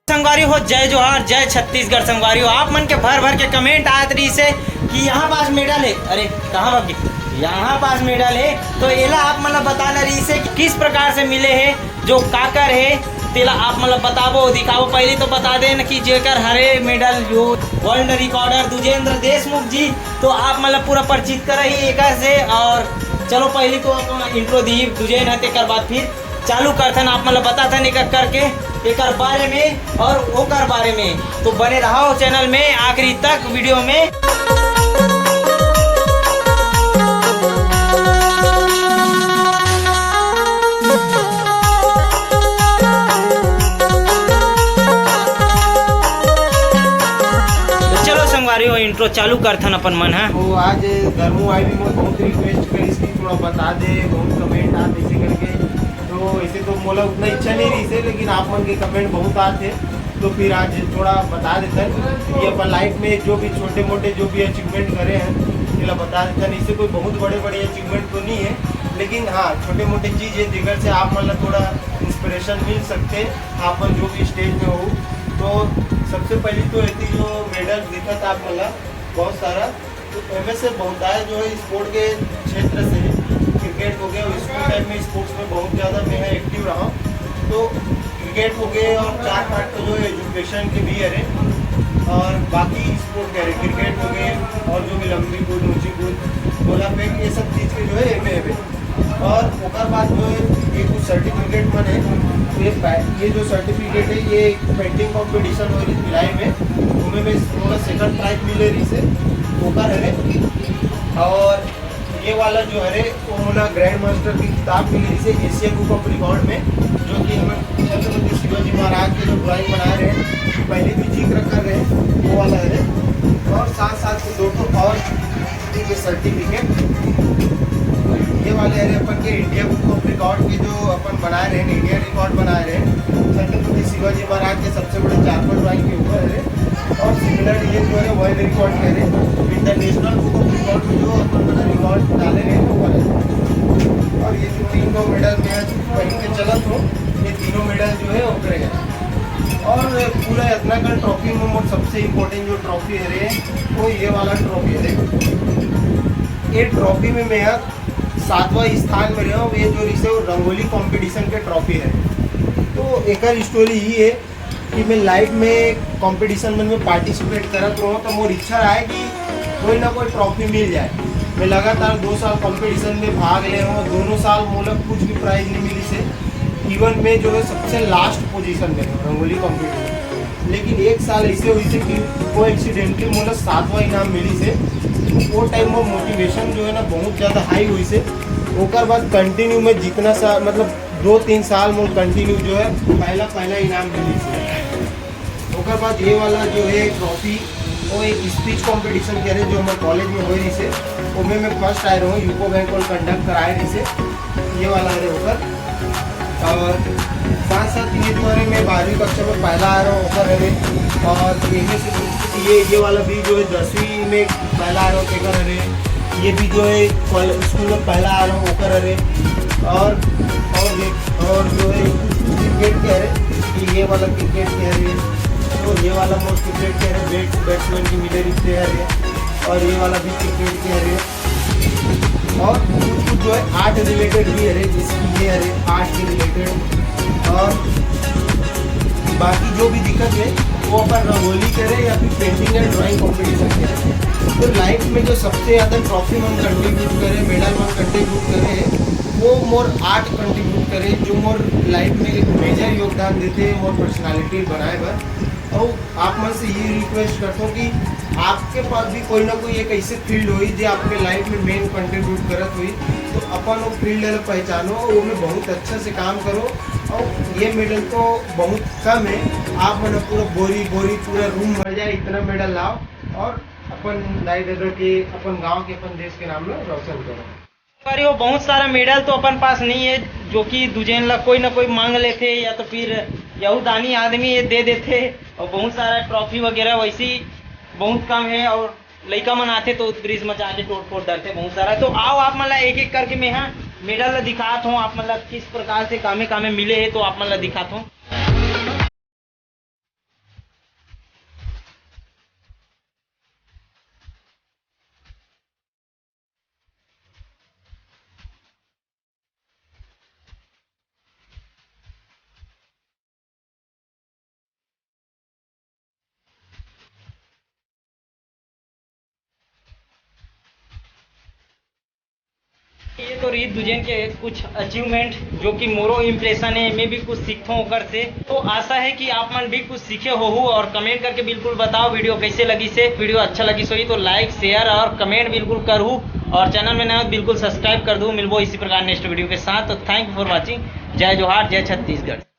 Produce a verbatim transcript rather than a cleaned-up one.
संगवारी हो, जय जोहार, जय छत्तीसगढ़। संगवारी हो, आप मन के भर भर के कमेंट आत रहिस हे कि यहाँ पास मेडल हे। अरे, कहाँ बाबू? यहाँ पास मेडल हे। तो एला आप मन ला बताना रहिस हे कि किस प्रकार से मिले हे, जो काकर हे, तेला आप मन ला बताबो, दिखाबो। पहली तो बता देन कि जेकर हरे मेडल, जो वर्ल्ड रिकॉर्डर दुजेंद्र देशमुख जी, तो आप मन ला पूरा परिचित कराही एकर से। और चलो, पहली तो अपन इंट्रो दी दुजेन ह, तेकर बाद फिर चालू करथन, आप मन ला बताथन एक एक करके एकर बारे में और ओकर बारे में। तो बने रहो चैनल में आखिरी तक वीडियो में। तो चलो संगवारी हो, इंट्रो चालू करथन अपन मन ह। तो आज दरमू भाई भी मोर बहुत रिक्वेस्ट करिस कि थोड़ा बता दे, बहुत कमेंट आत ऐसे करके। तो ऐसे तो मोला उतना इच्छा नहीं रहिस हे, लेकिन आप मन के कमेंट बहुत आत हे, तो फिर आज थोड़ा बता देथन कि अपन लाइफ में जो भी छोटे मोटे जो भी अचीवमेंट करे हैं, तेला बता देथन। ऐसे कोई बहुत बड़े बड़े अचीवमेंट तो नहीं है, लेकिन हाँ, छोटे मोटे चीज़ है जेकर से आप मन ला थोड़ा इंस्पिरेशन मिल सकथे, आप मन जो भी स्टेज में हो। तो सबसे पहली तो एती जो मेडल दिखत आप मन ला बहुत सारा, तो एमे से बहुताय जो है स्पोर्ट के क्षेत्र से, क्रिकेट हो गया, स्कूल टाइम में स्पोर्ट्स में बहुत ज़्यादा मैं एक्टिव रहा हूँ। तो क्रिकेट हो गए और चार पाँच तो जो है एजुकेशन के भी हरे, और बाकी स्पोर्ट के हरे, क्रिकेट हो गए और जो भी लंबी कूद, ऊंची कूद, गोला फेंक, ये सब चीज़ के जो है एमे हवे। और ओकर बाद जो है ये कुछ सर्टिफिकेट मन है, तो ये पै-, ये जो सर्टिफिकेट है, ये पेंटिंग कंपटीशन हो रही भिलाई में, ओमे में मोला सेकंड प्राइज मिले रहिस हे, ओकर हरे। और ये वाला जो हरे, वो मोला ग्रैंड मास्टर की किताब मिले रहिस हे एशिया बुक ऑफ रिकॉर्ड में, जो कि हमर छत्रपति शिवाजी महाराज के जो ड्राइंग बनाए रहे, पहले भी जिक्र कर रहे, वो वाला हरे। और साथ साथ दो ठो और ये सर्टिफिकेट, ये वाले हरे अपन के इंडिया बुक ऑफ रिकॉर्ड के, जो अपन बनाए रहे, इंडिया रिकॉर्ड बनाए रहे छत्रपति शिवाजी महाराज के सबसे बड़े चारकोल ड्राइंग के ऊपर हरे। और सिमिलर ये जो है वर्ल्ड रिकॉर्ड के हरे, इंटरनेशनल बुक ऑफ रिकॉर्ड में जो अपन बड़ा रिकॉर्ड डाले रहे, वो वाले। और ये जो तीन गो मेडल मैं आज पहन के चलत हूँ, ये तीनों मेडल जो है ओकरे है। और पूरा इतना का ट्रॉफी में मोर सबसे इम्पोर्टेंट जो ट्रॉफी हरे, वो ये वाला ट्रॉफी हरे। ये ट्रॉफी में मैं सातवां स्थान में रहे हूँ। ये जो रिसे वो रंगोली कंपटीशन के ट्रॉफी है। तो एकर स्टोरी ये है कि मैं लाइफ में कंपटीशन मन में पार्टिसिपेट करत रहूँ, तो मोर इच्छा रहा है कि कोई ना कोई ट्रॉफी मिल जाए। मैं लगातार दो साल कंपटीशन में भाग ले हूँ, दोनों साल मोला कुछ भी प्राइज नहीं मिलिस हे। इवन मैं जो है सबसे लास्ट पोजीशन में हूँ रंगोली कंपटीशन में। लेकिन एक साल ऐसे होइस हे कि कोइंसिडेंटली मोला सातवां इनाम मिलिस हे। तो वो टाइम में मोटिवेशन जो है ना बहुत ज़्यादा हाई होइस हे। ओकर बाद कंटिन्यू मैं जितना सा, मतलब, दो तीन साल मोर कंटिन्यू जो है पहला पहला इनाम मिलिस हे। ओकर बाद ये वाला जो है ट्रॉफी, वो एक स्पीच कंपटीशन के रहे जो हमारे कॉलेज में हो रहिस हे, ओमे मैं फर्स्ट आए रहूँ, यूको बैंक कंडक्ट कराए रहिस हे। ये वाला हरे ओकर। और साथ साथ ये जो हरे, मैं बारहवीं कक्षा में पहला आ रहा हूँ, ओकर हरे। और इनमें से ये, ये वाला भी जो है दसवीं में पहला आ रहा हूँ, ओकर हरे। ये भी जो है कॉलेज, स्कूल में पहला आ रहा हूँ, ओकर हरे। और, और ये, और जो है क्रिकेट के हरे, ये, ये वाला क्रिकेट के हरे, और ये वाला मोर क्रिकेट के हरे, बैट, बैट्समैन की मिले रिश्ते हरे, और ये वाला भी क्रिकेट के हरे। और कुछ कुछ जो है आर्ट रिलेटेड भी हरे, जैसे कि ये हरे आर्ट के रिलेटेड। और बाकी जो भी दिक्कत है, वो अपन रंगोली करे या फिर पेंटिंग या ड्राइंग कंपटीशन करे। तो लाइफ में जो सबसे ज़्यादा ट्रॉफी मन कंट्रीब्यूट करे, मेडल मन कंट्रीब्यूट करे, वो मोर आर्ट कंट्रीब्यूट करे, जो मोर लाइफ में एक मेजर योगदान देते हैं मोर पर्सनालिटी बनाए बर। और आप मन से ये रिक्वेस्ट करता हूँ कि आपके पास भी कोई ना कोई एक ऐसे फील्ड होई जो आपके लाइफ में मेन कंट्रीब्यूट करत होई, तो अपन वो फील्ड ला पहचानो और ओमे बहुत अच्छा से काम करो। और ये मेडल तो बहुत कम है, आप मन पूरा बोरी बोरी, पूरा रूम भर जाए, इतना मेडल लाओ और अपन दाई ददा के, अपन गांव के, अपन देश के नाम ला रोशन करो। अरे, वो बहुत सारा मेडल तो अपन पास नहीं है, जो कि दुजेन ला कोई ना कोई मांग लेथे या तो फिर यहू दानी आदमी ये दे देथे, और बहुत सारा ट्रॉफी वगैरह वैसे ही बहुत कम है, और लइका मन आथे तो ब्रिज में जाके टोट फोट डरथे बहुत सारा। तो आओ, आप मन ला एक एक करके मैं हा मेडल ला दिखात हूँ, आप मन ला किस प्रकार से कामे कामे मिले है तो आप मन ला दिखात हूँ। ये दू झन के कुछ अचीवमेंट, जो कि मोरो इम्प्रेशन है, मैं भी कुछ सीखथों ओकर से। तो आशा है कि आप मन भी कुछ सीखे होहू और कमेंट करके बिल्कुल बताओ वीडियो कैसे लगिस हे। वीडियो अच्छा लगिस होही तो लाइक, शेयर और कमेंट बिल्कुल करहू और चैनल में नया हो तो बिल्कुल सब्सक्राइब कर दू। मिलबो इसी प्रकार नेक्स्ट वीडियो के साथ। तो thank you for watching। जय जोहार, जय छत्तीसगढ़।